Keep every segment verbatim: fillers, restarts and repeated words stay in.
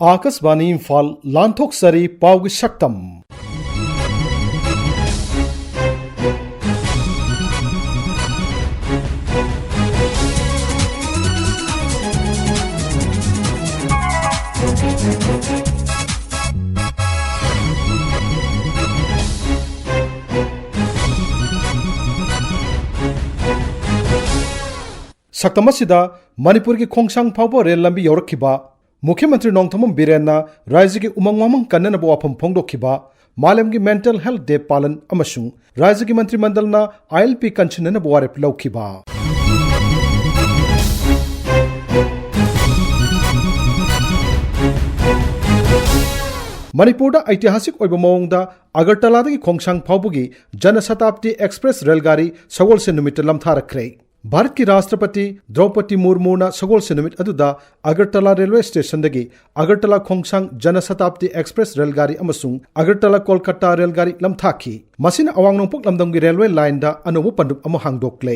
ꯑꯥꯀꯥꯁꯕꯥꯅꯤ ꯏꯝꯐꯥꯜ, ꯂꯥꯟꯊꯣꯛꯆꯔꯤ ꯄꯥꯎꯒꯤ ꯁꯛꯇꯝ꯫ ꯁꯛꯇꯝ ꯑꯁꯤꯗ ꯃꯅꯤꯄꯨꯔꯒꯤ ꯈꯣꯡꯁꯥꯡ ꯐꯥꯎꯕ ꯔꯦꯜ ꯂꯝꯕꯤ ꯌꯧꯔꯛꯈꯤꯕ, ꯃꯨꯈ꯭ꯌ ꯃꯟꯇ꯭ꯔꯤ ꯅꯣꯡꯊꯣꯝꯕꯝ ꯕꯤꯔꯦꯟꯅ ꯔꯥꯖ꯭ꯌꯒꯤ ꯎꯃꯪ ꯋꯥꯃꯪ ꯀꯟꯅꯅꯕ ꯋꯥꯐꯝ ꯐꯣꯡꯗꯣꯛꯈꯤꯕ, ꯃꯥꯂꯦꯝꯒꯤ ꯃꯦꯟꯇꯦꯜ ꯍꯦꯜꯊ ꯗꯦ ꯄꯥꯂꯟ ꯑꯃꯁꯨꯡ ꯔꯥꯖ꯭ꯌꯒꯤ ꯃꯟꯇ꯭ꯔꯤ ꯃꯟꯗꯜꯅ ꯑꯥꯏ ꯑꯦꯜ ꯄꯤ ꯀꯟꯁꯤꯟꯅꯅꯕ ꯋꯥꯔꯦꯞ ꯂꯧꯈꯤꯕ꯫ ꯃꯅꯤꯄꯨꯔꯗ ꯑꯩꯇꯤꯍꯥꯁꯤꯛ ꯑꯣꯏꯕ ꯃꯑꯣꯡꯗ ꯑꯒꯔꯇꯂꯥꯗꯒꯤ ꯈꯣꯡꯁꯥꯡ ꯐꯥꯎꯕꯒꯤ ꯖꯅ ꯁꯇꯥꯕꯗꯤ ꯑꯦꯛꯁꯄ꯭ꯔꯦꯁ ꯔꯦꯜꯒꯥꯔꯤ ꯁꯒꯣꯜꯁꯦꯟ ꯅꯨꯃꯤꯠꯇ ꯂꯝꯊꯥꯔꯛꯈ꯭ꯔꯦ꯫ ꯚꯥꯔꯠꯀꯤ ꯔꯥꯁꯇ꯭ꯔꯄꯇꯤ ꯗ꯭ꯔꯧꯄꯗꯤ ꯃꯨꯔꯃꯨꯅ ꯁꯒꯣꯜꯁꯦꯟ ꯅꯨꯃꯤꯠ ꯑꯗꯨꯗ ꯑꯒꯔꯇꯂꯥ ꯔꯦꯜꯋꯦ ꯁ꯭ꯇꯦꯁꯟꯗꯒꯤ ꯑꯒꯔꯇꯂꯥ ꯈꯣꯡꯁꯥꯡ ꯖꯅ ꯁꯇꯥꯕꯗꯤ ꯑꯦꯛꯁꯄ꯭ꯔꯦꯁ ꯔꯦꯜꯒꯥꯔꯤ ꯑꯃꯁꯨꯡ ꯑꯒꯔꯇꯂꯥ ꯀꯣꯜꯀꯇꯥ ꯔꯦꯜꯒꯥꯔꯤ ꯂꯝꯊꯥꯈꯤ꯫ ꯃꯁꯤꯅ ꯑꯋꯥꯡ ꯅꯣꯡꯄꯣꯛ ꯂꯝꯗꯝꯒꯤ ꯔꯦꯜꯋꯦ ꯂꯥꯏꯟꯗ ꯑꯅꯧꯕ ꯄꯟꯗꯨꯞ ꯑꯃ ꯍꯥꯡꯗꯣꯛꯂꯦ꯫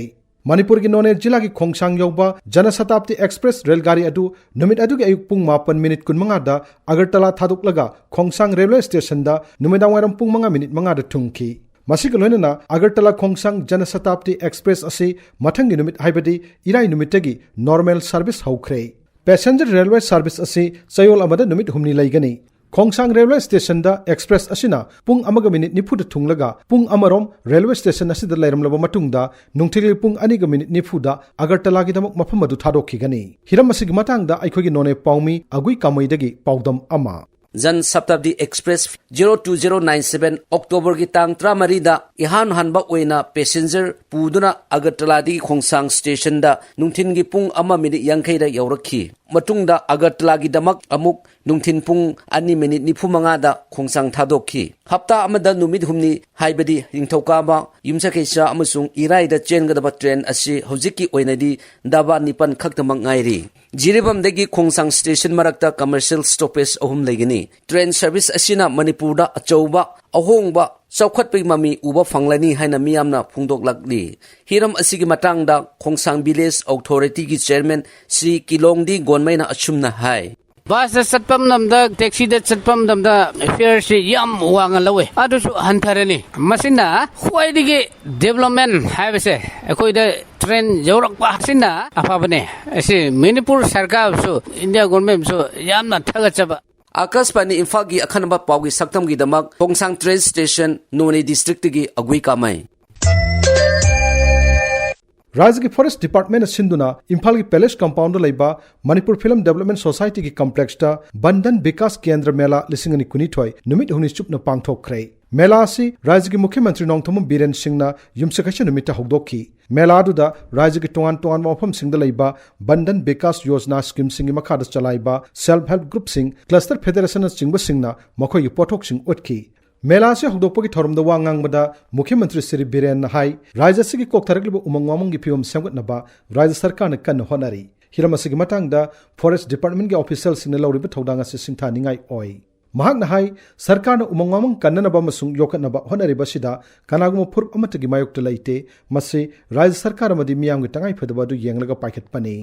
ꯃꯅꯤꯄꯨꯔꯒꯤ ꯅꯣꯅꯦ ꯖꯤꯂꯥꯒꯤ ꯈꯣꯡꯁꯥꯡ ꯌꯧꯕ ꯖꯅ ꯁꯇꯥꯕꯗꯤ ꯑꯦꯛꯁꯄ꯭ꯔꯦꯁ ꯔꯦꯜꯒꯥꯔꯤ ꯑꯗꯨ ꯅꯨꯃꯤꯠ ꯑꯗꯨꯒꯤ ꯑꯌꯨꯛ ꯄꯨꯡ ꯃꯥꯄꯟ ꯃꯤꯅꯤꯠ ꯀꯨꯟꯃꯉꯥꯗ ꯑꯒꯔꯇꯂꯥ ꯊꯥꯗꯣꯛꯂꯒ ꯈꯣꯡꯁꯥꯡ ꯔꯦꯜꯋꯦ ꯁ꯭ꯇꯦꯁꯟꯗ ꯅꯨꯃꯤꯗꯥꯡꯋꯥꯏꯔꯝ ꯄꯨꯡ ꯃꯉꯥ ꯃꯤꯅꯤꯠ ꯃꯉꯥꯗ ꯊꯨꯡꯈꯤ꯫ ꯃꯁꯤꯒ ꯂꯣꯏꯅꯅ ꯑꯒꯔꯇꯂꯥ ꯈꯣꯡꯁꯥꯡ ꯖꯅ ꯁꯇꯥꯕꯗꯤ ꯑꯦꯛꯁꯄ꯭ꯔꯦꯁ ꯑꯁꯤ ꯃꯊꯪꯒꯤ ꯅꯨꯃꯤꯠ, ꯍꯥꯏꯕꯗꯤ ꯏꯔꯥꯏ ꯅꯨꯃꯤꯠꯇꯒꯤ ꯅꯣꯔꯃꯦꯜ ꯁꯔꯚꯤꯁ ꯍꯧꯈ꯭ꯔꯦ꯫ ꯄꯦꯁꯦꯟꯖꯔ ꯔꯦꯜꯋꯦ ꯁꯔꯚꯤꯁ ꯑꯁꯤ ꯆꯌꯣꯜ ꯑꯃꯗ ꯅꯨꯃꯤꯠ ꯍꯨꯝꯅꯤ ꯂꯩꯒꯅꯤ꯫ ꯈꯣꯡꯁꯥꯡ ꯔꯦꯜꯋꯦ ꯁ꯭ꯇꯦꯁꯟꯗ ꯑꯦꯛꯁꯄ꯭ꯔꯦꯁ ꯑꯁꯤꯅ ꯄꯨꯡ ꯑꯃꯒ ꯃꯤꯅꯤꯠ ꯅꯤꯐꯨꯗ ꯊꯨꯡꯂꯒ ꯄꯨꯡ ꯑꯃꯔꯣꯝ ꯔꯦꯜꯋꯦ ꯁ꯭ꯇꯦꯁꯟ ꯑꯁꯤꯗ ꯂꯩꯔꯝꯂꯕ ꯃꯇꯨꯡꯗ ꯅꯨꯡꯊꯤꯜꯒꯤ ꯄꯨꯡ ꯑꯅꯤꯒ ꯃꯤꯅꯤꯠ ꯅꯤꯐꯨꯗ ꯑꯒꯔꯇꯂꯥꯒꯤꯗꯃꯛ ꯃꯐꯝ ꯑꯗꯨ ꯊꯥꯗꯣꯛꯈꯤꯒꯅꯤ꯫ ꯍꯤꯔꯝ ꯑꯁꯤꯒꯤ ꯃꯇꯥꯡꯗ ꯑꯩꯈꯣꯏꯒꯤ ꯅꯣꯅꯦ ꯄꯥꯎꯃꯤ ꯑꯒꯨꯏ ꯀꯥꯃꯩꯗꯒꯤ ꯄꯥꯎꯗꯝ ꯑꯃ꯫ ꯖꯟ ꯁꯇꯥꯕꯗꯤ express zero two zero nine seven ꯑꯣꯛꯇꯣꯕꯔꯒꯤ ꯇꯥꯡ ꯇꯔꯥꯃꯔꯤꯗ ꯏꯍꯥꯟ ꯍꯥꯟꯕ ꯑꯣꯏꯅ ꯄꯦꯁꯦꯟꯖꯔ ꯄꯨꯗꯨꯅ ꯑꯒꯔꯇꯂꯥꯗꯒꯤ ꯈꯣꯡꯁꯥꯡ ꯁ꯭ꯇꯦꯁꯟꯗ ꯅꯨꯡꯊꯤꯜꯒꯤ ꯄꯨꯡ ꯑꯃ ꯃꯤꯅꯤꯠ ꯌꯥꯡꯈꯩꯗ ꯌꯧꯔꯛꯈꯤ꯫ ꯃꯇꯨꯡꯗ ꯑꯒꯔꯇꯂꯥꯒꯤꯗꯃꯛ ꯑꯃꯨꯛ ꯅꯨꯡꯊꯤꯜ ꯄꯨꯡ ꯑꯅꯤ ꯃꯤꯅꯤꯠ ꯅꯤꯐꯨ ꯃꯉꯥꯗ ꯈꯣꯡꯁꯥꯡ ꯊꯥꯗꯣꯛꯈꯤ꯫ ꯍꯞꯇꯥ ꯑꯃꯗ ꯅꯨꯃꯤꯠ ꯍꯨꯝꯅꯤ, ꯍꯥꯏꯕꯗꯤ ꯅꯤꯡꯊꯧꯀꯥꯕ, ꯌꯨꯝꯁꯀꯩꯁ ꯑꯃꯁꯨꯡ ꯏꯔꯥꯏꯗ ꯆꯦꯟꯒꯗꯕ ꯇ꯭ꯔꯦꯟ ꯑꯁꯤ ꯍꯧꯖꯤꯛꯀꯤ ꯑꯣꯏꯅꯗꯤ ꯗꯕꯥ ꯅꯤꯄꯥꯟ ꯈꯛꯇꯃꯛ ꯉꯥꯏꯔꯤ꯫ ꯖꯤꯔꯤꯕꯥꯝꯗꯒꯤ ꯈꯣꯡꯁꯥꯡ ꯁ꯭ꯇꯦꯁꯟ ꯃꯔꯛꯇ ꯀꯃꯔꯁꯤꯌꯦꯜ ꯁ꯭ꯇꯣꯄꯦꯖ ꯑꯍꯨꯝ ꯂꯩꯒꯅꯤ꯫ ꯇ꯭ꯔꯦꯟ ꯁꯔꯚꯤꯁ ꯑꯁꯤꯅ ꯃꯅꯤꯄꯨꯔꯗ ꯑꯆꯧꯕ ꯑꯍꯣꯡꯕ, ꯆꯥꯎꯈꯠꯄꯒꯤ ꯃꯃꯤ ꯎꯕ ꯐꯪꯂꯅꯤ ꯍꯥꯏꯅ ꯃꯤꯌꯥꯝꯅ ꯐꯣꯡꯗꯣꯛꯂꯛꯂꯤ꯫ ꯍꯤꯔꯝ ꯑꯁꯤꯒꯤ ꯃꯇꯥꯡꯗ ꯈꯣꯡꯁꯥꯡ ꯚꯤꯂꯦꯖ ꯑꯣꯊꯣꯔꯤꯇꯤꯒꯤ ꯆꯦꯌꯔꯃꯦꯟ ꯁ꯭ꯔꯤ ꯀꯤꯂꯣꯡꯗꯤ ꯒꯣꯟꯃꯩꯅ ꯑꯁꯨꯝꯅ ꯍꯥꯏ꯫ ꯕꯁꯇ ꯆꯠꯄ ꯃꯇꯝꯗ, ꯇꯦꯛꯁꯤꯗ ꯆꯠꯄ ꯃꯇꯝꯗ ꯐꯤꯌꯔꯁꯤ ꯌꯥꯝ ꯋꯥꯡꯅ ꯂꯧꯋꯦ, ꯑꯗꯨꯁꯨ ꯍꯟꯊꯔꯅꯤ꯫ ꯃꯁꯤꯅ ꯈ꯭ꯋꯥꯏꯗꯒꯤ ꯗꯤꯕꯂꯞꯃꯦꯟ ꯍꯥꯏꯕꯁꯦ ꯑꯩꯈꯣꯏꯗ ꯇ꯭ꯔꯦꯟ ꯌꯧꯔꯛꯄ ꯑꯁꯤꯅ ꯑꯐꯕꯅꯦ꯫ ꯑꯁꯤ ꯃꯅꯤꯄꯨꯔ ꯁꯔꯀꯥꯔꯕꯨꯁꯨ, ꯏꯟꯗꯤꯌꯥ ꯒꯣꯔꯃꯦꯟꯕꯨꯁꯨ ꯌꯥꯝꯅ ꯊꯥꯒꯠꯆꯕ꯫ ꯑꯀꯥꯁꯕꯥꯅꯤ ꯏꯝꯐꯥꯜꯒꯤ ꯑꯈꯟꯅꯕ ꯄꯥꯎꯒꯤ ꯁꯛꯇꯝꯒꯤꯗꯃꯛ ꯈꯣꯡꯁꯥꯡ ꯇ꯭ꯔꯦꯟ ꯁ꯭ꯇꯦꯁꯟ, ꯅꯣꯅꯦ ꯗꯤꯁꯇ꯭ꯔꯤꯛꯇꯒꯤ ꯑꯒꯨꯏ ꯀꯥꯃꯩ꯫ ꯔꯥꯖ꯭ꯌꯒꯤ ꯐꯣꯔꯦꯁ꯭ꯠ ꯗꯤꯄꯥꯔꯠꯃꯦꯟꯠꯅ ꯁꯤꯟꯗꯨꯅ ꯏꯝꯐꯥꯜꯒꯤ ꯄꯦꯂꯦꯁ ꯀꯝꯄꯥꯎꯟꯗ ꯂꯩꯕ ꯃꯅꯤꯄꯨꯔ ꯐꯤꯂꯝ ꯗꯦꯕꯂꯞꯃꯦꯟꯠ ꯁꯣꯁꯥꯏꯇꯤꯒꯤ ꯀꯝꯄ꯭ꯂꯦꯛꯁꯇ ꯕꯟꯙꯟ ꯕꯤꯀꯥꯁ ꯀꯦꯟꯗ꯭ꯔ ꯃꯦꯂꯥ ꯂꯤꯁꯤꯡ ꯑꯅꯤ ꯀꯨꯟꯅꯤꯊꯣꯏ ꯅꯨꯃꯤꯠ ꯍꯨꯝꯅꯤ ꯆꯨꯞꯅ ꯄꯥꯡꯊꯣꯛꯈ꯭ꯔꯦ꯫ ꯃꯦꯂꯥ ꯑꯁꯤ ꯔꯥꯖ꯭ꯌꯒꯤ ꯃꯨꯈ꯭ꯌ ꯃꯟꯇ꯭ꯔꯤ ꯅꯣꯡꯊꯣꯝꯕꯝ ꯕꯤꯔꯦꯟ ꯁꯤꯡꯅ ꯌꯨꯝꯁꯀꯩꯁ ꯅꯨꯃꯤꯠꯇ ꯍꯧꯗꯣꯛꯈꯤ꯫ ꯃꯦꯂꯥ ꯑꯗꯨꯗ ꯔꯥꯖ꯭ꯌꯒꯤ ꯇꯣꯉꯥꯟ ꯇꯣꯉꯥꯟꯕ ꯃꯐꯝꯁꯤꯡꯗ ꯂꯩꯕ ꯕꯟꯙꯟ ꯕꯤꯀꯥꯁ ꯌꯣꯖꯅꯥ ꯁ꯭ꯀꯤꯝꯁꯤꯡꯒꯤ ꯃꯈꯥꯗ ꯆꯂꯥꯏꯕ ꯁꯦꯜꯐ ꯍꯦꯜꯞ ꯒ꯭ꯔꯨꯞꯁꯤꯡ, ꯀ꯭ꯂꯁꯇꯔ ꯐꯦꯗꯔꯦꯁꯟꯅꯆꯤꯡꯕꯁꯤꯡꯅ ꯃꯈꯣꯏꯒꯤ ꯄꯣꯠꯊꯣꯛꯁꯤꯡ ꯎꯠꯈꯤ꯫ ꯃꯦꯂꯥ ꯑꯁꯤ ꯍꯧꯗꯣꯛꯄꯒꯤ ꯊꯧꯔꯝꯗ ꯋꯥ ꯉꯥꯡꯕꯗ ꯃꯨꯈ꯭ꯌ ꯃꯟꯇ꯭ꯔꯤ ꯁ꯭ꯔꯤ ꯕꯤꯔꯦꯟꯅ ꯍꯥꯏ, ꯔꯥꯖ꯭ꯌ ꯑꯁꯤꯒꯤ ꯀꯣꯛꯊꯔꯛꯂꯤꯕ ꯎꯃꯪ ꯋꯥꯃꯪꯒꯤ ꯐꯤꯕꯝ ꯁꯦꯝꯒꯠꯅꯕ ꯔꯥꯖ꯭ꯌ ꯁꯔꯀꯥꯔꯅ ꯀꯟꯅ ꯍꯣꯠꯅꯔꯤ꯫ ꯍꯤꯔꯝ ꯑꯁꯤꯒꯤ ꯃꯇꯥꯡꯗ ꯐꯣꯔꯦꯁ꯭ꯠ ꯗꯤꯄꯥꯔꯠꯃꯦꯟꯠꯀꯤ ꯑꯣꯐꯤꯁꯤꯌꯦꯜꯁꯤꯡꯅ ꯂꯧꯔꯤꯕ ꯊꯧꯗꯥꯡ ꯑꯁꯤ ꯁꯤꯡꯊꯥꯅꯤꯡꯉꯥꯏ ꯑꯣꯏ꯫ ꯃꯍꯥꯛꯅ ꯍꯥꯏ, ꯁꯔꯀꯥꯔꯅ ꯎꯃꯪ ꯋꯥꯃꯪ ꯀꯟꯅꯅꯕ ꯑꯃꯁꯨꯡ ꯌꯣꯛꯈꯠꯅꯕ ꯍꯣꯠꯅꯔꯤꯕ ꯑꯁꯤꯗ ꯀꯅꯥꯒꯨꯝꯕ ꯐꯨꯔꯨꯞ ꯑꯃꯠꯇꯒꯤ ꯃꯥꯌꯣꯛꯇ ꯂꯩꯇꯦ꯫ ꯃꯁꯤ ꯔꯥꯖ꯭ꯌ ꯁꯔꯀꯥꯔ ꯑꯃꯗꯤ ꯃꯤꯌꯥꯝꯒꯤ ꯇꯉꯥꯏꯐꯗꯕ ꯑꯗꯨ ꯌꯦꯡꯂꯒ ꯄꯥꯏꯈꯠꯄꯅꯤ꯫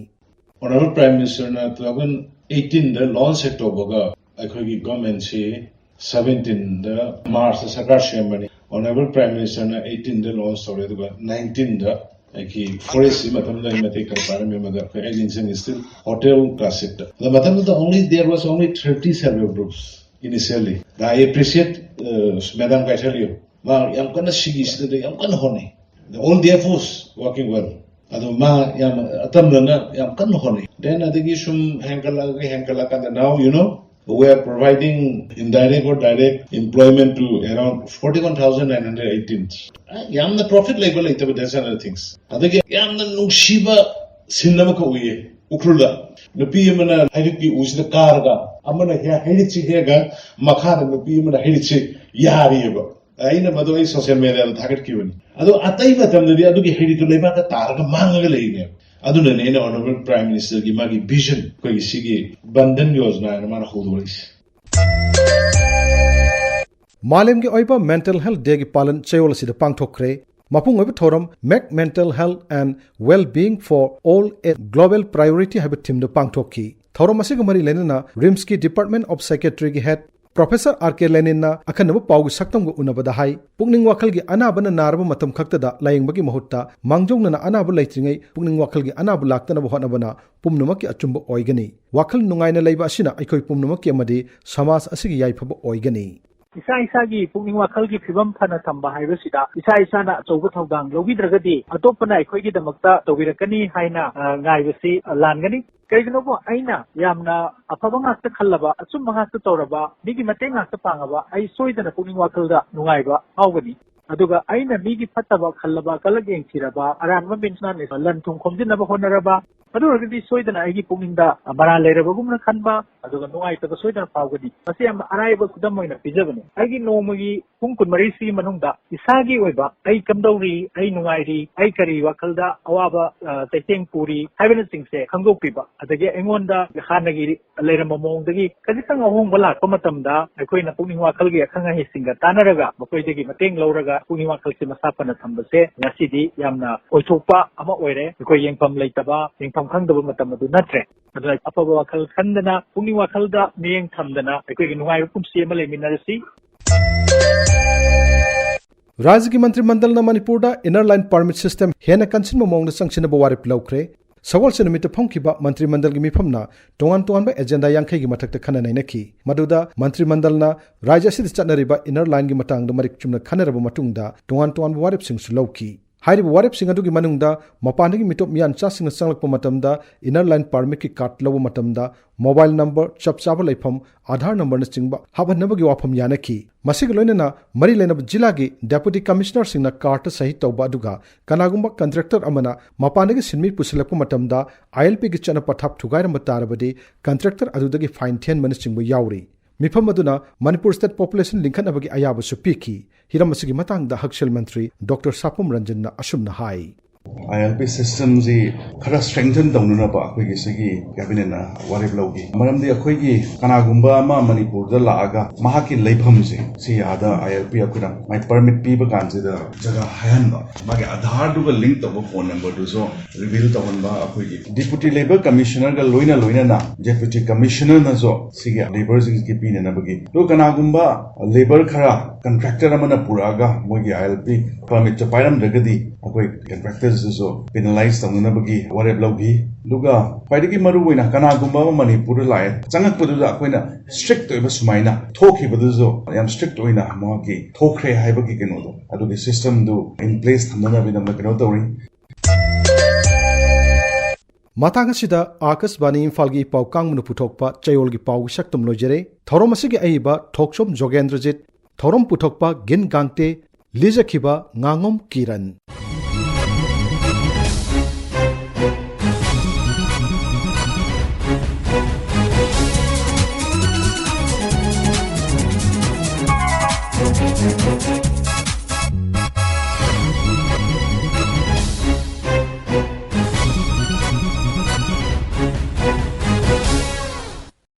ꯑꯣꯅꯔꯦꯕꯜ ꯄ꯭ꯔꯥꯏꯝ ꯃꯤꯅꯤꯁꯇꯔꯅ ꯇꯨ ꯊꯥꯎꯖꯟ ꯑꯩꯠꯇꯤꯟꯗ ꯂꯣꯟꯆ ꯍꯦꯛ ꯇꯧꯕꯒ ꯑꯩꯈꯣꯏꯒꯤ ꯒꯚꯔꯟꯃꯦꯟꯠꯁꯤ ꯁꯕꯦꯟꯇꯤꯟꯗ ꯃꯥꯔꯆꯇ ꯁꯔꯀꯥꯔ ꯁꯦꯝꯕꯅꯤ꯫ ꯑꯣꯅꯔꯦꯕꯜ ꯄ꯭ꯔꯥꯏꯝ ꯃꯤꯅꯤꯁꯇꯔꯅ ꯑꯩꯠꯇꯤꯟꯗ ꯂꯣꯟꯆ ꯇꯧꯔꯦ, ꯑꯗꯨꯒ ꯅꯥꯏꯟꯇꯤꯟꯗ ꯑꯩꯒꯤ ꯐꯣꯔꯦꯁ꯭ꯠꯁꯤ ꯃꯇꯝꯗꯨꯗ ꯑꯩ ꯃꯇꯦꯛ ꯈꯔ ꯄꯥꯏꯔꯝꯃꯦ, ꯃꯗꯨ ꯑꯩꯈꯣꯏ, ꯑꯩ ꯅꯤꯡꯁꯤꯡꯉꯤ, ꯁ꯭ꯇꯤꯜ ꯍꯣꯇꯦꯜ ꯀ꯭ꯂꯥꯁꯤꯛꯇ꯫ ꯑꯗ ꯃꯇꯝꯗꯨꯗ only, there was only thirty self help groups initially. I appreciate, uh, Madam Kaithalio. ꯃꯥ ꯌꯥꯝ ꯀꯟꯅ ꯁꯤꯒꯤꯁꯤꯗ ꯌꯥꯝ ꯀꯟꯅ ꯍꯣꯠꯅꯩ꯫ The all D F Os working well. ꯑꯗꯣ ꯃꯥ ꯌꯥꯝ ꯑꯇꯝꯅꯅ ꯌꯥꯝ ꯀꯟꯅ ꯍꯣꯠꯅꯩ꯫ Then ꯑꯗꯒꯤ ꯁꯨꯝ ꯍꯦꯟꯒꯠꯂꯛꯑꯒ ꯍꯦꯟꯒꯠꯂꯛꯑꯀꯥꯟꯗ now, you know, we are providing indirect or direct employment to around forty-one thousand nine hundred eighteen. ꯌꯥꯝꯅ ꯄ꯭ꯔꯣꯐꯤꯠ ꯂꯩꯕ ꯂꯩꯇꯕ, that's another things. ꯑꯗꯒꯤ ꯌꯥꯝꯅ ꯅꯨꯡꯁꯤꯕ ꯁꯤꯟ ꯑꯃꯈꯛ ꯎꯏꯌꯦ ꯎꯈ꯭ꯔꯨꯜꯗ꯫ ꯅꯨꯄꯤ ꯑꯃꯅ ꯍꯩꯔꯤꯠꯀꯤ ꯎꯁꯤꯗ ꯀꯥꯔꯒ ꯑꯃꯅ ꯍꯦ-, ꯍꯩꯔꯤꯠꯁꯤ ꯍꯦꯛꯑꯒ ꯃꯈꯥꯗ ꯅꯨꯄꯤ ꯑꯃꯅ ꯍꯩꯔꯤꯠꯁꯤ ꯌꯥꯔꯤꯑꯕ꯫ ꯑꯩꯅ ꯃꯗꯨ ꯑꯩ ꯁꯣꯁꯤꯌꯦꯜ ꯃꯦꯗꯤꯌꯥꯗ ꯊꯥꯒꯠꯈꯤꯕꯅꯤ꯫ ꯑꯗꯣ ꯑꯇꯩ ꯃꯇꯝꯗꯗꯤ ꯑꯗꯨꯒꯤ ꯍꯩꯔꯤꯠꯇꯨ ꯂꯩꯕꯥꯛꯇ ꯇꯥꯔꯒ ꯃꯥꯡꯉꯒ ꯂꯩꯔꯤꯅꯦꯕ꯫ ꯑꯗꯨꯅꯅꯦ ꯑꯩꯅ ꯑꯣꯅꯔꯦꯕꯜ ꯄ꯭ꯔꯥꯏꯝ ꯃꯤꯅꯤꯁꯇꯔꯒꯤ ꯃꯥꯒꯤ ꯚꯤꯖꯟ, ꯑꯩꯈꯣꯏꯒꯤ ꯁꯤꯒꯤ ꯕꯟꯙꯟ ꯌꯣꯖꯅꯥ ꯍꯥꯏꯅ ꯃꯥꯅ ꯍꯧꯗꯣꯔꯛꯏꯁꯦ꯫ ꯃꯥꯂꯦꯝꯒꯤ ꯑꯣꯏꯕ ꯃꯦꯟꯇꯦꯜ ꯍꯦꯜꯊ ꯗꯦꯒꯤ ꯄꯥꯂꯟ ꯆꯌꯣꯜ ꯑꯁꯤꯗ ꯄꯥꯡꯊꯣꯛꯈ꯭ꯔꯦ꯫ ꯃꯄꯨꯡ ꯑꯣꯏꯕ ꯊꯧꯔꯝ Make Mental Health and Well-Being for All a Global Priority ꯍꯥꯏꯕ ꯊꯤꯝꯗ ꯄꯥꯡꯊꯣꯛꯈꯤ꯫ ꯊꯧꯔꯝ ꯑꯁꯤꯒ ꯃꯔꯤ ꯂꯩꯅꯅ ꯔꯤꯝꯁꯀꯤ Department of Psychiatryꯒꯤ head Professor R K Leninꯅ ꯑꯈꯟꯅꯕ ꯄꯥꯎꯒꯤ ꯁꯛꯇꯝꯒ ꯎꯅꯕꯗ ꯍꯥꯏ, ꯄꯨꯛꯅꯤꯡ ꯋꯥꯈꯜꯒꯤ ꯑꯅꯥꯕꯅ ꯅꯥꯔꯕ ꯃꯇꯝ ꯈꯛꯇꯗ ꯂꯥꯌꯦꯡꯕꯒꯤ ꯃꯍꯨꯠꯇ ꯃꯥꯡꯖꯧꯅꯅ ꯑꯅꯥꯕ ꯂꯩꯇ꯭ꯔꯤꯉꯩ ꯄꯨꯛꯅꯤꯡ ꯋꯥꯈꯜꯒꯤ ꯑꯅꯥꯕ ꯂꯥꯛꯇꯅꯕ ꯍꯣꯠꯅꯕꯅ ꯄꯨꯝꯅꯃꯛꯀꯤ ꯑꯆꯨꯝꯕ ꯑꯣꯏꯒꯅꯤ꯫ ꯋꯥꯈꯜ ꯅꯨꯡꯉꯥꯏꯅ ꯂꯩꯕ ꯑꯁꯤꯅ ꯑꯩꯈꯣꯏ ꯄꯨꯝꯅꯃꯛꯀꯤ ꯑꯃꯗꯤ ꯁꯃꯥꯖ ꯑꯁꯤꯒꯤ ꯌꯥꯏꯐꯕ ꯑꯣꯏꯒꯅꯤ꯫ ꯏꯁꯥ ꯏꯁꯥꯒꯤ ꯄꯨꯛꯅꯤꯡ ꯋꯥꯈꯜꯒꯤ ꯐꯤꯕꯝ ꯐꯅ ꯊꯝꯕ ꯍꯥꯏꯕꯁꯤꯗ ꯏꯁꯥ ꯏꯁꯥꯅ ꯑꯆꯧꯕ ꯊꯧꯗꯥꯡ ꯂꯧꯕꯤꯗ꯭ꯔꯒꯗꯤ ꯑꯇꯣꯞꯄꯅ ꯑꯩꯈꯣꯏꯒꯤꯗꯃꯛꯇ ꯇꯧꯕꯤꯔꯛꯀꯅꯤ ꯍꯥꯏꯅ, ꯑ, ꯉꯥꯏꯕꯁꯤ, ꯑ, ꯂꯥꯟꯒꯅꯤ꯫ ꯀꯩꯒꯤꯅꯣꯕꯨ ꯑꯩꯅ ꯌꯥꯝꯅ ꯑꯐꯕ ꯉꯥꯛꯇ ꯈꯜꯂꯕ, ꯑꯆꯨꯝꯕ ꯉꯥꯛꯇ ꯇꯧꯔꯕ, ꯃꯤꯒꯤ ꯃꯇꯦꯡ ꯉꯥꯛꯇ ꯄꯥꯡꯉꯕ, ꯑꯩ ꯁꯣꯏꯗꯅ ꯄꯨꯛꯅꯤꯡ ꯋꯥꯈꯜꯗ ꯅꯨꯡꯉꯥꯏꯕ ꯐꯥꯎꯒꯅꯤ꯫ ꯑꯗꯨꯒ ꯑꯩꯅ ꯃꯤꯒꯤ ꯐꯠꯇꯕ ꯈꯜꯂꯕ, ꯀꯂꯛ ꯌꯦꯡꯊꯤꯔꯕ, ꯑꯔꯥꯟꯕ ꯃꯤꯟꯁꯅ ꯂꯟ ꯊꯨꯝ ꯈꯣꯝꯖꯤꯟꯅꯕ ꯍꯣꯠꯅꯔꯕ, ꯑꯗꯨ ꯑꯣꯏꯔꯒꯗꯤ ꯁꯣꯏꯗꯅ ꯑꯩꯒꯤ ꯄꯨꯛꯅꯤꯡꯗ ꯃꯔꯥꯜ ꯂꯩꯔꯕꯒꯨꯝꯅ ꯈꯟꯕ, ꯑꯗꯨꯒ ꯅꯨꯡꯉꯥꯏꯇꯕ ꯁꯣꯏꯗꯅ ꯐꯥꯎꯒꯅꯤ꯫ ꯃꯁꯤ ꯌꯥꯝꯅ ꯑꯔꯥꯏꯕ ꯈꯨꯗꯝ ꯑꯣꯏꯅ ꯄꯤꯖꯕꯅꯤ꯫ ꯑꯩꯒꯤ ꯅꯣꯡꯃꯒꯤ ꯄꯨꯡ ꯀꯨꯟꯃꯔꯤꯁꯤꯒꯤ ꯃꯅꯨꯡꯗ ꯏꯁꯥꯒꯤ ꯑꯣꯏꯕ ꯑꯩ ꯀꯝꯗꯧꯔꯤ, ꯑꯩ ꯅꯨꯡꯉꯥꯏꯔꯤ, ꯑꯩ ꯀꯔꯤ ꯋꯥꯈꯜꯗ ꯑꯋꯥꯕ, ꯑ, ꯆꯩꯊꯦꯡ ꯄꯨꯔꯤ ꯍꯥꯏꯕꯅꯆꯤꯡꯁꯦ ꯈꯪꯗꯣꯛꯄꯤꯕ, ꯑꯗꯒꯤ ꯑꯩꯉꯣꯟꯗ ꯍꯥꯟꯅꯒꯤ ꯂꯩꯔꯝꯕ ꯃꯑꯣꯡꯗꯒꯤ ꯈꯖꯤꯛꯇꯪ ꯑꯍꯣꯡꯕ ꯂꯥꯛꯄ ꯃꯇꯝꯗ ꯑꯩꯈꯣꯏꯅ ꯄꯨꯛꯅꯤꯡ ꯋꯥꯈꯜꯒꯤ ꯑꯈꯪ ꯑꯍꯩꯁꯤꯡꯒ ꯇꯥꯟꯅꯔꯒ ꯃꯈꯣꯏꯗꯒꯤ ꯃꯇꯦꯡ ꯂꯧꯔꯒ ꯄꯨꯛꯅꯤꯡ ꯋꯥꯈꯜꯁꯦ ꯃꯁꯥ ꯐꯅ ꯊꯝꯕꯁꯦ ꯉꯁꯤꯗꯤ ꯌꯥꯝꯅ ꯑꯣꯏꯊꯣꯛꯄ ꯑꯃ ꯑꯣꯏꯔꯦ꯫ ꯑꯩꯈꯣꯏ ꯌꯦꯡꯐꯝ ꯂꯩꯇꯕ, ꯌꯦꯡꯐꯝ ꯈꯪꯗꯕ ꯃꯇꯝ ꯑꯗꯨ ꯅꯠꯇ꯭ꯔꯦ꯫ ꯑꯗꯨꯅ ꯑꯐꯕ ꯋꯥꯈꯜ ꯈꯟꯗꯅ, ꯄꯨꯛꯅꯤꯡ ꯋꯥꯈꯜꯗ ꯃꯤꯠꯌꯦꯡ ꯊꯝꯗꯅ ꯑꯩꯈꯣꯏꯒꯤ ꯅꯨꯡꯉꯥꯏꯕ ꯄꯨꯟꯁꯤ ꯑꯃ ꯂꯩꯃꯤꯟꯅꯔꯁꯤ꯫ ꯔꯥꯖ꯭ꯌꯒꯤ ꯃꯟꯇ꯭ꯔꯤ ꯃꯟꯗꯜꯅ ꯃꯅꯤꯄꯨꯔꯗ Inner Line Permit System ꯍꯦꯟꯅ ꯀꯟꯁꯤꯟꯕ ꯃꯑꯣꯡꯗ ꯆꯪꯁꯤꯟꯅꯕ ꯋꯥꯔꯦꯞ ꯂꯧꯈ꯭ꯔꯦ꯫ ꯁꯒꯣꯜꯁꯦꯟ ꯅꯨꯃꯤꯠꯇ ꯐꯝꯈꯤꯕ ꯃꯟꯇ꯭ꯔꯤ ꯃꯟꯗꯜꯒꯤ ꯃꯤꯐꯝꯅ ꯇꯣꯉꯥꯟ ꯇꯣꯉꯥꯟꯕ agenda ꯌꯥꯡꯈꯩꯒꯤ ꯃꯊꯛꯇ ꯈꯟꯅ ꯅꯩꯅꯈꯤ꯫ ꯃꯗꯨꯗ ꯃꯟꯇ꯭ꯔꯤ ꯃꯟꯗꯜꯅ ꯔꯥꯖ꯭ꯌ ꯑꯁꯤꯗ ꯆꯠꯅꯔꯤꯕ Inner Lineꯒꯤ ꯃꯇꯥꯡꯗ ꯃꯔꯤꯛ ꯆꯨꯝꯅ ꯈꯟꯅꯔꯕ ꯃꯇꯨꯡꯗ ꯇꯣꯉꯥꯟ ꯇꯣꯉꯥꯟꯕ ꯋꯥꯔꯦꯞꯁꯤꯡꯁꯨ ꯂꯧꯈꯤ꯫ ꯍꯥꯏꯔꯤꯕ ꯋꯥꯔꯦꯞꯁꯤꯡ ꯑꯗꯨꯒꯤ ꯃꯅꯨꯡꯗ ꯃꯄꯥꯟꯗꯒꯤ ꯃꯤꯇꯣꯞ ꯃꯤꯌꯥꯟꯆꯥꯁꯤꯡꯅ ꯆꯪꯂꯛꯄ ꯃꯇꯝꯗ Inner Line Permitꯀꯤ card ꯂꯧꯕ ꯃꯇꯝꯗ mobile number, ꯆꯞ ꯆꯥꯕ ꯂꯩꯐꯝ, Aadhaar numberꯅꯆꯤꯡꯕ ꯍꯥꯞꯍꯟꯅꯕꯒꯤ ꯋꯥꯐꯝ ꯌꯥꯅꯈꯤ꯫ ꯃꯁꯤꯒ ꯂꯣꯏꯅꯅ ꯃꯔꯤ ꯂꯩꯅꯕ ꯖꯤꯂꯥꯒꯤ Deputy Commissionerꯁꯤꯡꯅ cardꯇ ꯁꯍꯤ ꯇꯧꯕ ꯑꯗꯨꯒ ꯀꯅꯥꯒꯨꯝꯕ contractor ꯑꯃꯅ ꯃꯄꯥꯟꯗꯒꯤ ꯁꯤꯟꯃꯤ ꯄꯨꯁꯤꯜꯂꯛꯄ ꯃꯇꯝꯗ ILPꯒꯤ ꯆꯠꯅ ꯄꯊꯥꯞ ꯊꯨꯒꯥꯏꯔꯝꯕ ꯇꯥꯔꯕꯗꯤ contractor ꯑꯗꯨꯗꯒꯤ fine ꯊꯤꯍꯟꯕꯅꯆꯤꯡꯕ ꯌꯥꯎꯔꯤ꯫ ꯃꯤꯐꯝ ꯑꯗꯨꯅ ꯃꯅꯤꯄꯨꯔ state population ꯂꯤꯡꯈꯠꯅꯕꯒꯤ ꯑꯌꯥꯕꯁꯨ ꯄꯤꯈꯤ꯫ ꯍꯤꯔꯝ ꯑꯁꯤꯒꯤ ꯃꯇꯥꯡꯗ ꯍꯛꯁꯦꯜ ꯃꯟꯇ꯭ꯔꯤ ꯗꯣꯛꯇꯔ ꯁꯥꯄꯝ ꯔꯟꯖꯟꯅ ꯑꯁꯨꯝꯅ ꯍꯥꯏ꯫ ꯑꯥꯏ ꯑꯦꯜ ꯄꯤ ꯁꯤꯁꯇꯦꯝꯁꯤ ꯈꯔ ꯁ꯭ꯇ꯭ꯔꯦꯡꯊꯟ ꯇꯧꯅꯅꯕ ꯑꯩꯈꯣꯏꯒꯤ ꯁꯤꯒꯤ ꯀꯦꯕꯤꯅꯦꯠꯅ ꯋꯥꯔꯦꯞ ꯂꯧꯈꯤ꯫ ꯃꯔꯝꯗꯤ ꯑꯩꯈꯣꯏꯒꯤ ꯀꯅꯥꯒꯨꯝꯕ ꯑꯃ ꯃꯅꯤꯄꯨꯔꯗ ꯂꯥꯛꯑꯒ ꯃꯍꯥꯛꯀꯤ ꯂꯩꯐꯝꯁꯦ ꯁꯤ ꯑꯥꯗ ꯑꯥꯏ ꯑꯦꯜ ꯄꯤ ꯑꯩꯈꯣꯏꯅ ꯃꯥꯏ ꯄꯔꯃꯤꯠ ꯄꯤꯕ ꯀꯥꯟꯁꯤꯗ ꯖꯒꯥ ꯍꯥꯏꯍꯟꯕ, ꯃꯥꯒꯤ ꯑꯥꯙꯥꯔꯗꯨꯒ ꯂꯤꯡꯛ ꯇꯧꯕ ꯐꯣꯟ ꯅꯝꯕꯔꯗꯨꯁꯨ ꯔꯤꯚꯤꯜ ꯇꯧꯍꯟꯕ, ꯑꯩꯈꯣꯏꯒꯤ ꯗꯤꯄꯨꯇꯤ ꯂꯦꯕꯔ ꯀꯃꯤꯁꯅꯔꯒ ꯂꯣꯏꯅ ꯂꯣꯏꯅꯅ ꯗꯦꯄꯨꯇꯤ ꯀꯃꯤꯁꯅꯔꯅꯁꯨ ꯁꯤꯒꯤ ꯂꯦꯕꯔꯁꯤꯡꯁꯤ ꯄꯤꯅꯅꯕꯒꯤ꯫ ꯑꯗꯨꯒ ꯀꯅꯥꯒꯨꯝꯕ ꯂꯦꯕꯔ ꯈꯔ ꯀꯟꯇ꯭ꯔꯦꯛꯇꯔ ꯑꯃꯅ ꯄꯨꯔꯛꯑꯒ ꯃꯣꯏꯒꯤ ꯑꯥꯏ ꯑꯦꯜ ꯄꯤ ꯄꯔꯃꯤꯠꯁꯦ ꯄꯥꯏꯔꯝꯗ꯭ꯔꯒꯗꯤ ꯑꯩꯈꯣꯏ ꯀꯟꯇ꯭ꯔꯦꯛꯇꯔꯁꯤꯁꯨ ꯄꯦꯅꯥꯂꯥꯏꯁ ꯇꯧꯅꯅꯕꯒꯤ ꯋꯥꯔꯦꯞ ꯂꯧꯈꯤ꯫ ꯑꯗꯨꯒ ꯈ꯭ꯋꯥꯏꯗꯒꯤ ꯃꯔꯨ ꯑꯣꯏꯅ ꯀꯅꯥꯒꯨꯝꯕ ꯑꯃ ꯃꯅꯤꯄꯨꯔꯗ ꯂꯥꯛꯑꯦ, ꯆꯪꯉꯛꯄꯗꯨꯗ ꯑꯩꯈꯣꯏꯅ ꯁ꯭ꯇ꯭ꯔꯤꯛ ꯑꯣꯏꯕ ꯁꯨꯃꯥꯏꯅ ꯊꯣꯛꯈꯤꯕꯗꯨꯁꯨ ꯌꯥꯝ ꯁ꯭ꯇ꯭ꯔꯤꯛ ꯑꯣꯏꯅ ꯃꯍꯥꯛꯀꯤ ꯊꯣꯛꯈ꯭ꯔꯦ ꯍꯥꯏꯕꯒꯤ ꯀꯩꯅꯣꯗꯣ, ꯑꯗꯨꯒꯤ ꯁꯤꯁꯇꯦꯝꯗꯨ ꯏꯟ ꯄ꯭ꯂꯦꯁ ꯊꯝꯅꯅꯕꯒꯤꯗꯃꯛꯇ ꯀꯩꯅꯣ ꯇꯧꯔꯤ꯫ ꯃꯇꯥꯡ ꯑꯁꯤꯗ ꯑꯥꯀꯥꯁꯕꯥꯅꯤ ꯏꯝꯐꯥꯜꯒꯤ ꯄꯥꯎ ꯀꯥꯡꯕꯨꯅ ꯄꯨꯊꯣꯛꯄ ꯆꯌꯣꯜꯒꯤ ꯄꯥꯎꯒꯤ ꯁꯛꯇꯝ ꯂꯣꯏꯖꯔꯦ꯫ ꯊꯧꯔꯝ ꯑꯁꯤꯒꯤ ꯑꯏꯕ ꯊꯣꯛꯆꯣꯝ ꯖꯣꯒꯦꯟꯗ꯭ꯔꯖꯤꯠ, ꯊꯧꯔꯝ ꯄꯨꯊꯣꯛꯄ ꯒꯤꯟ ꯒꯥꯡꯇꯦ, ꯂꯤꯖꯈꯤꯕ ꯉꯥꯉꯣꯝ ꯀꯤꯔꯟ꯫